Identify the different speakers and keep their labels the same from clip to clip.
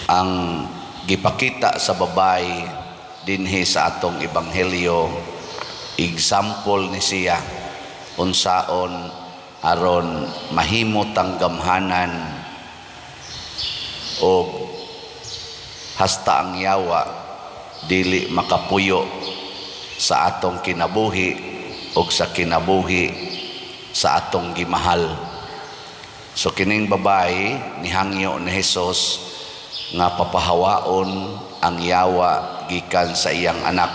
Speaker 1: Ang gipakita sa babae dinhi sa atong ebanghelyo, example ni siya unsaon aron mahimo tang gamhanan og hasta ang yawa dili makapuyo sa atong kinabuhi og sa kinabuhi sa atong gimahal. So kining babae nihangyo ni Hesus nga papahawaon ang yawa gikan sa iyang anak.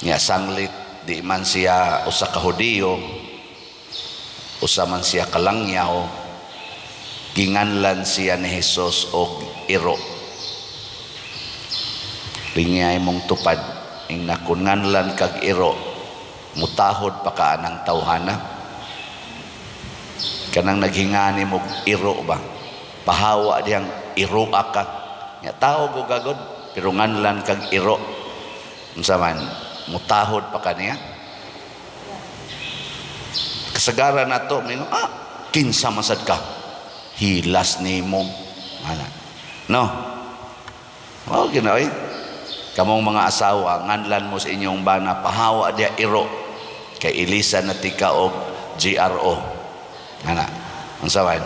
Speaker 1: Nya sanglit di man siya usa ka Hudiyo, usa man siya kalangyaw, ginganlan siya ni Hesus og iro. Lingay mong tupad ing nakun nganlan kag iro, mutahod pa ka anang tawhana? Kanang naghinga nimo iro ba, pahawa diyang iro ka nya tao ko gagod, pero nganlan kag iro, unsa man, mutahod pa kaniya? Kasagaran nato mingon, "Ah, kinsa masad ka, hilas nimo." Ana no? Oh, ginoy kamong mga asawa, nganlan mo sa inyong bana, "Pahawa diya, iro," kay ilisan na tika og GRO ana, unsa man,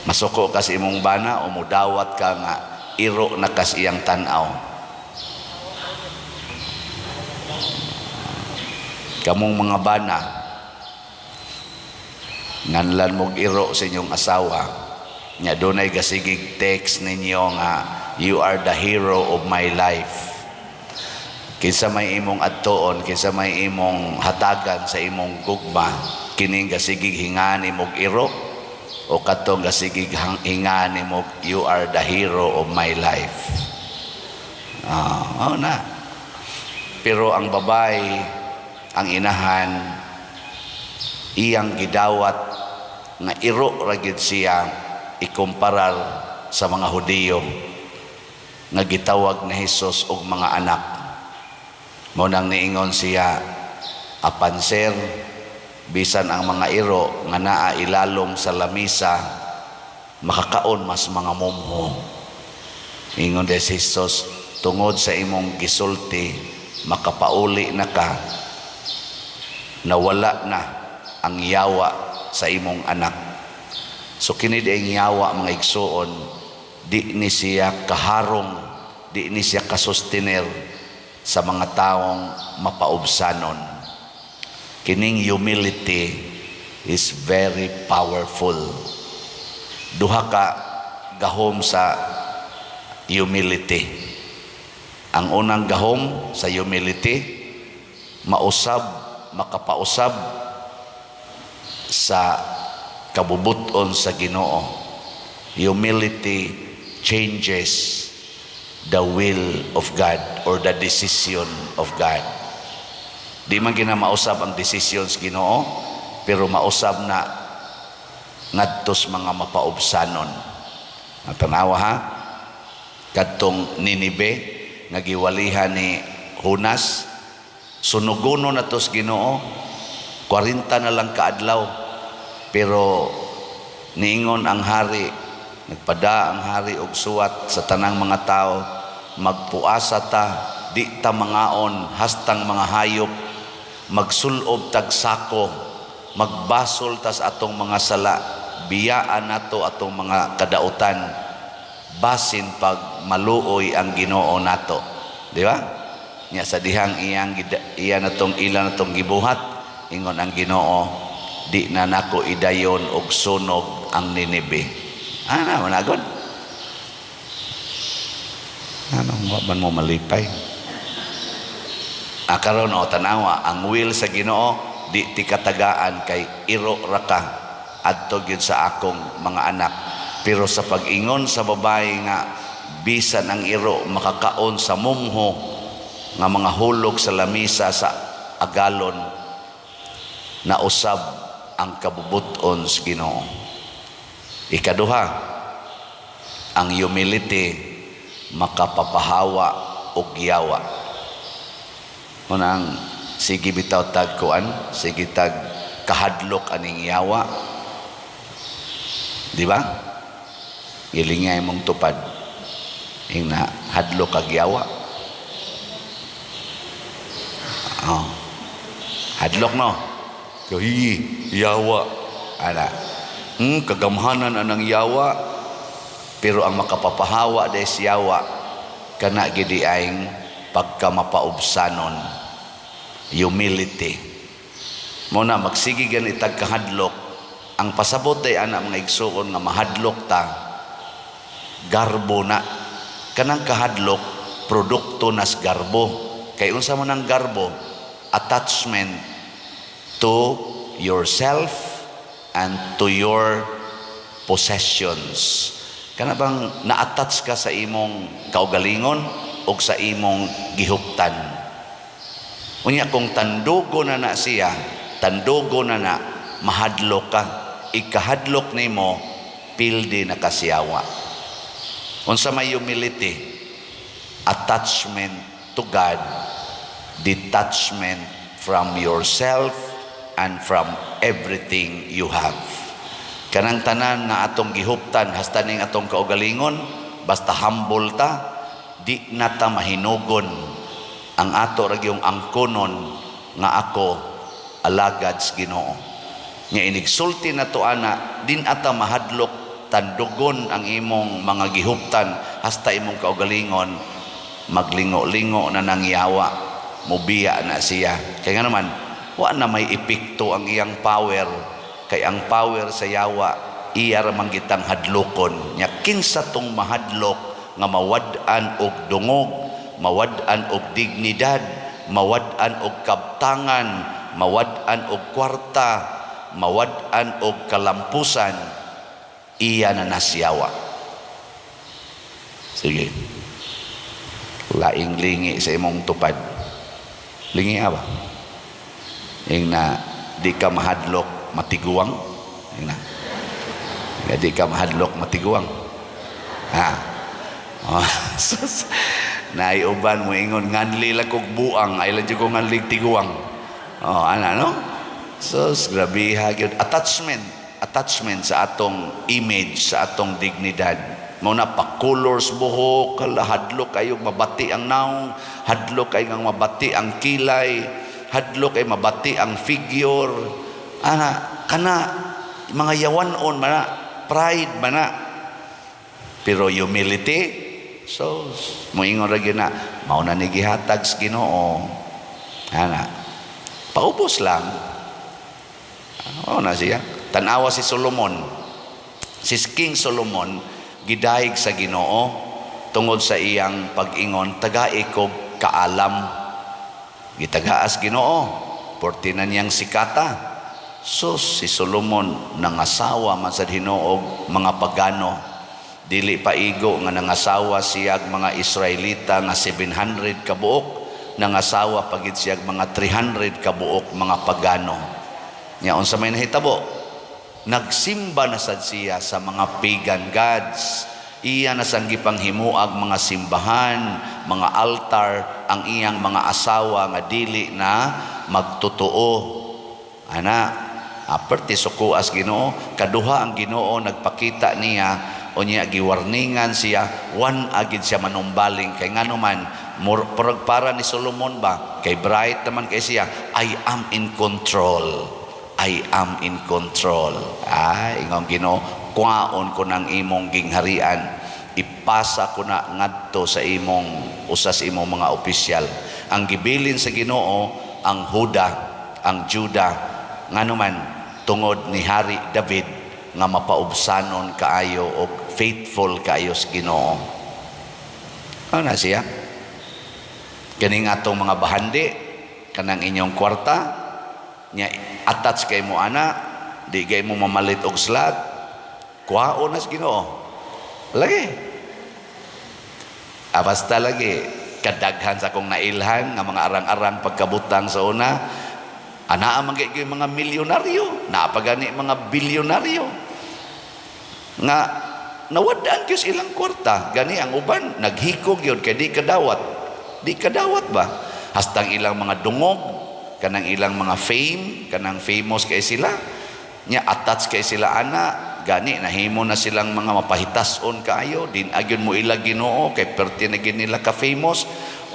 Speaker 1: masuko ka sa imong bana o mudawat ka nga iro na kas iyang tan-aw? Kamong mga bana, nganlan mog iro sa inyong asawa nya dunay gasigig text ninyo nga, "You are the hero of my life," kinsa may imong adtuon? Kinsa may imong hatagan sa imong gugma? Kining gasigig hingani mog iro o katong gasigig hingani mo, "You are the hero of my life"? Ah, oh na. Pero ang babae, ang inahan, iyang gidawat nga iro ra gyud siya ikumparar sa mga Hudiyo nga gitawag ni Hesus og mga anak. Mao nang niingon siya, "Apan sir, bisan ang mga iro nga naa ilalom sa lamisa makakaon mas mga mumho." Ingon des Jesus, "Tungod sa imong gisulti, makapauli na ka, nawala na ang yawa sa imong anak." So kini ang yawa, mga igsuon, di ni siya kaharong, di ni siya kasustener sa mga taong mapaubsanon. Kining humility is very powerful. Duha ka gahom sa humility. Ang unang gahom sa humility, mausab, makapausab sa kabubuton sa Ginoo. Humility changes the will of God or the decision of God. Di man gina mausab ang decisions Ginoo, pero mausab na ngadtos mga mapaubsanon. Tanawa ha, kadtong Ninibe nga giwalihan ni Jonas, sunugono na tos Ginoo, 40 na lang kaadlaw. Pero niingon ang hari, nagpada ang hari og suwat sa tanang mga tao, "Magpuasa ta, di ta mangaon hastang mga hayop, magsulob tag sako, magbasol tas atong mga sala, biyaan nato atong mga kadautan, basin pag maluoy ang Ginoo nato." Di ba? Nya sa dihang iyang iya natong ila natong gibuhat, ingon ang Ginoo, "Di na nako idayon og sunog ang Ninibe." Ana managod. Ano wa man mo malipay? Ah, karon o tanawa, ang will sa Ginoo, di ti katagaan kay iro ra ka adto gyud sa akong mga anak. Pero sa pag-ingon sa babae nga bisan ang iro makakaon sa mumho nga mga hulog sa lamisa sa agalon, nausab ang kabubuton sa Ginoo. Ikaduha, ang humility makapapahawa og yawa. Unang sige bitaw tag kuan, sige tag kahadlok aning yawa. Di ba? Gilingay mong tupad. Ingna, hadlok kag yawa. Oh. Hadlok, no? Kahi, yawa. Ana. Kagamhanan anang yawa. Pero ang makapapahawa des yawa, kana gidi aing pagkamapaubsanon. Humility. Mao na magsige gani tag kahadlok. Ang pasabot ay ana, mga igsuon, nga mahadlok ta, garbo na. Kanang kahadlok, produkto nas garbo. Kay unsa man ang garbo? Attachment to yourself and to your possessions. Kana bang na-attach ka sa imong kaugalingon o sa imong gihuptan. Unya kung tandugo na na siya, tandugo na na, mahadlok ka. Ikahadlok nimo, pildi na kasiyawa. Unsa may humility? Attachment to God, detachment from yourself and from everything you have. Kanang tanan nga atong gihuptan hasta ning atong kaugalingon, basta humble ta, di na ta mahinugon. Ang ato ra gyung angkonon nga ako alagad sa Ginoo. Nga inigsulti na to ana, din ata mahadlok. Tandugon ang imong mga gihuptan hasta imong kaugalingon, maglingo-lingo na nang yawa, mubiya na siya. Kaya nga naman, wa na may epekto ang iyang power, kay ang power sa yawa, iya ra man gitang hadlokon. Nya kinsa tong mahadlok nga mawad-an og dungog, mawad-an og dignidad, mawad-an og kabtangan, mawad-an og kwarta, mawad-an og kalampusan, iya na nasyawa. Sige, laing lingi sa imong tupad. Lingi ba ing na di ka mahadlok matiguang? Ing na nga di ka mahadlok matiguang, ha? Oh, sus. Naiuban mo ingon, "Nganli lang kog buang, ay lang ko nganlig tiguang." Oh, ana, no? Sus, grabe ha gyud. Attachment, attachment sa atong image, sa atong dignidad. Mao na pa-colors buhok, hala, hadlok kayo mabati ang naong, hadlok kay nga mabati ang kilay, hadlok kay mabati ang figure. Ana, kana mga yawanon man na, pride man na. Pero humility, so moingon ra gyud na, mao na ni gihatag sa Ginoo. Ana. Paubos lang. Mao na siya. Tan-awa si Solomon. Si King Solomon gidayeg sa Ginoo tungod sa iyang pag-ingon, "Tagai kog kaalam." Gitagaas Ginoo, porti na niyang sikata. Sus, si Solomon nangasawa man sa hinuog mga pagano. Dili pa igo nga nangasawa siyag mga Israelita nga 700 kabuok, nangasawa pagid siyag mga 300 kabuok mga pagano. Nya unsa may nahitabo? Nagsimba na sad siya sa mga pagan gods. Iya na sang gipanghimuag mga simbahan, mga altar, ang iyang mga asawa nga dili na magtotoo. Ana, aperti sukuas Ginoo. Kaduha ang Ginoo nagpakita niya, unya giwarningan siya, wan agid siya manumbaling, kay ngano man murag para ni Solomon ba, kay bright naman kay siya, "I am in control. I am in control." Ay, ingon Ginoo, "Kwaon ko ng imong gingharian, ipasa ko na ngadto sa imong usas imong mga opisyal." Ang gibilin sa Ginoo ang Huda, ang Juda, ngano man tungod ni Hari David nga mapaubsanon kaayo og faithful kaayo sa Ginoo. Ano na siya? Kaning atong mga bahandi, kanang inyong kwarta, nya attach kay mo ana, di kay mo mamalit og slot, kuhaon na sa Ginoo. Lagi. Ah, basta lagi kadaghan sa akong nailhan nga mga arang-arang pagkabutang sa una, anaa man kay mga milyonaryo, naa pa gani mga bilyonaryo nga nawadaan gyud sa ilang kwarta. Gani ang uban naghikog gyud kay di kadawat, di kadawat ba, hastang ilang mga dungog, kanang ilang mga fame, kanang famous kay sila, nya attach kay sila ana. Gani nahimo na silang mga mapahitason kaayo, din agyon mo ila Ginoo kay perti na gyud nila ka famous.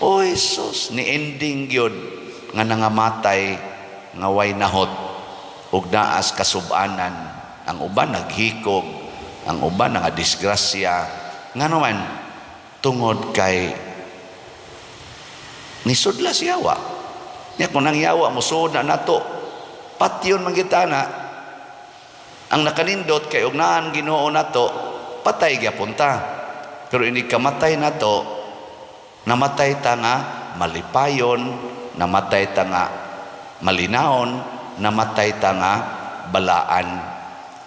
Speaker 1: Oy sus, ni ending gyud nga nangamatay nga way nahot ug naas kasubanan. Ang uban naghikog, ang uban nga disgrasya. Ngano man? Tungod kay nisudla si yawa. Nya kung nang yawa mosuod na nato, patyon man kita na. Ang nakanindot kay og naan Ginoo nato, patay gyapon ta. Pero ini kamatay nato, namatay ta nga malipayon, namatay ta nga malinaon, namatay ta nga balaan.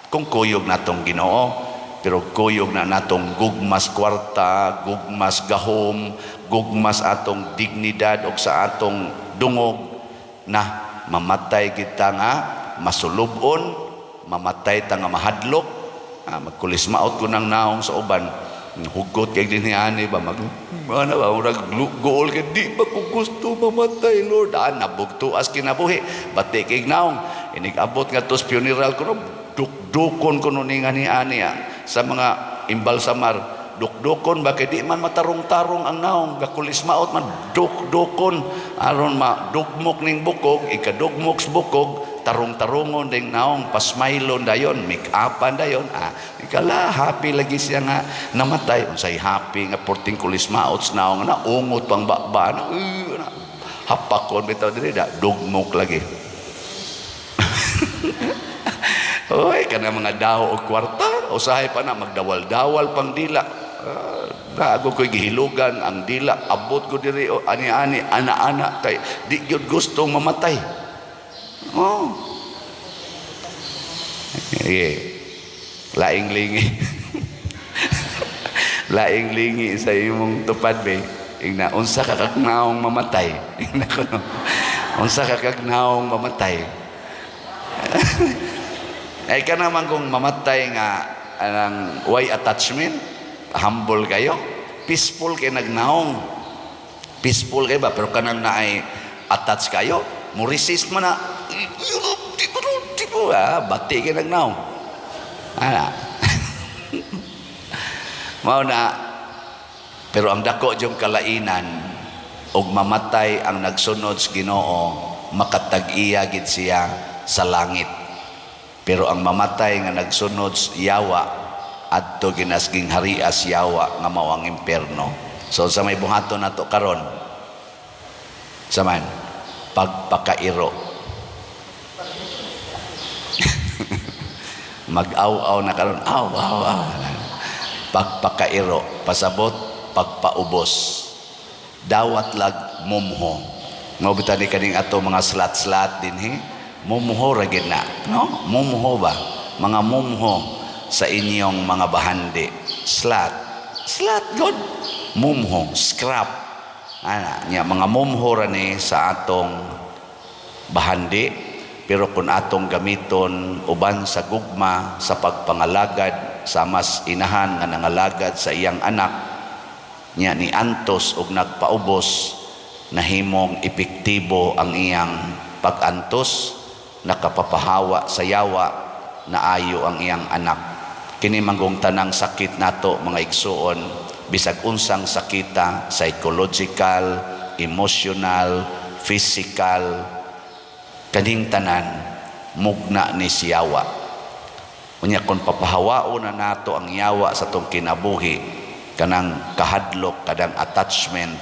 Speaker 1: Kung kuyog natong Ginoo, pero kuyog na natong gugmas kwarta, gugmas gahom, gugmas atong dignidad o sa atong dungog, na mamatay kita nga masulubon, mamatay ta nga mahadlok. Magkulismaot ko ng naong sa uban, hugot kay dinhi ani ba, mag ano ba, murag gool kay di ba ko gusto mamatay, Lord. Nabugtuas kinabuhi, bati kay naong inig abot nga tos funeral kuno, dukdukon kuno ni nga ni ani sa mga imbalsamar, dukdukon ba kay di man matarong-tarong ang naong, gakulismaot man, dukdukon aron madugmok ning bukog, ikadugmok sa bukog, tarong-tarongon ding naong, pasmailon dayon, make-upan dayon. Ikala happy lagi siya nga namatay. Unsay happy nga porting kulismaot sa naong na ungot pang baba na, na hapakon bitaw diri da dugmok lagi. Oy, kana mga daw og kwarta, usahay pa na magdawal-dawal pang dila. Nago ko'y gihilugan ang dila, abot ko diri o ani-ani, ana-ana kay di gyud gustong mamatay. Oh. Yeah. Laing lingi. Laing lingi sa imong tupad be. Ingna unsa ka kagnaong mamatay. Ingna kuno. Unsa ka kagnaong mamatay. Ay ka naman kung mamatay nga anang way attachment, humble kayo, peaceful kay nagnaong. Peaceful kay ba, pero kanang naay attach kayo, mo resist man na. Bati kay nagnaong. Ana. Mao na, pero ang dako yung kalainan og mamatay ang nagsunod sa Ginoo, makatag-iya gid siya sa langit. Pero ang mamatay nga nagsunod sa yawa, adto ginasging harias yawa nga mao ang impierno. So sa may buhaton nato karon, saman pagpakairo. Mag-aw-aw na karon, aw aw aw. Pagpakairo, pasabot pagpaubos. Dawat lag mumho. Mao bitaw ni kaning ato mga slat-slat dinhi, mumho ra gid na, no? Mumho ba? Mga mumho sa inyong mga bahandi. Slat. Slat god. Mumho, scrap. Ana, nya mga mumho ra ni sa atong bahandi, pero kung atong gamiton uban sa gugma sa pagpangalagad sa mas inahan nga nangalagad sa iyang anak, nya ni antos og nagpaubos, nahimong epektibo ang iyang pag-antos, nakapapahawa sa yawa, naayo ang iyang anak. Kini manggong tanang sakit nato, mga igsuon, bisag unsang sakita, psychological, emotional, physical, kaning tanan mugna ni siyawa. Unya kung papahawaon na nato ang yawa sa tong kinabuhi, kanang kahadlok, kanang attachment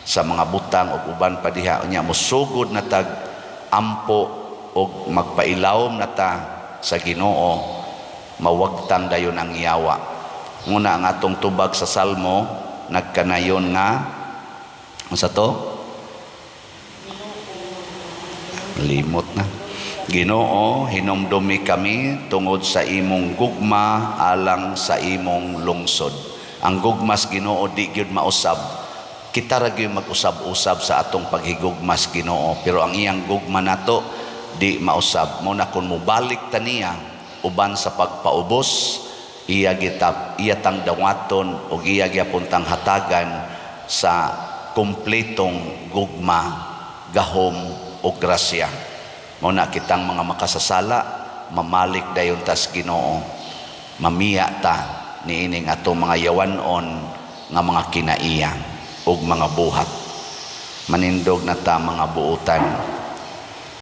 Speaker 1: sa mga butang ug uban pa diha, unya mosugod na tag ampo og magpailawom na ta sa Ginoo, mawagtang dayon ang yawa. Nguna ang atong tubag sa Salmo nagkanayon nga unsa to? Limot na. Ginoo, hinumdumi kami tungod sa imong gugma alang sa imong lungsod. Ang gugmas Ginoo di gyud mausab. Kita ra gyud mag-usab-usab sa atong paghigugmas Ginoo, pero ang iyang gugma nato di mausab. Mo na kun mobalik ta niya uban sa pagpaubos, iya gitap, iya tang dawaton ug iya gyapon tang hatagan sa kumpletong gugma, gahom o grasya. Mao na kitang mga makasasala, mamalik dayon tas Ginoo. Mamiya ta niining atong mga yawanon nga mga kinaiya ug mga buhat. Manindog na ta, mga buutan.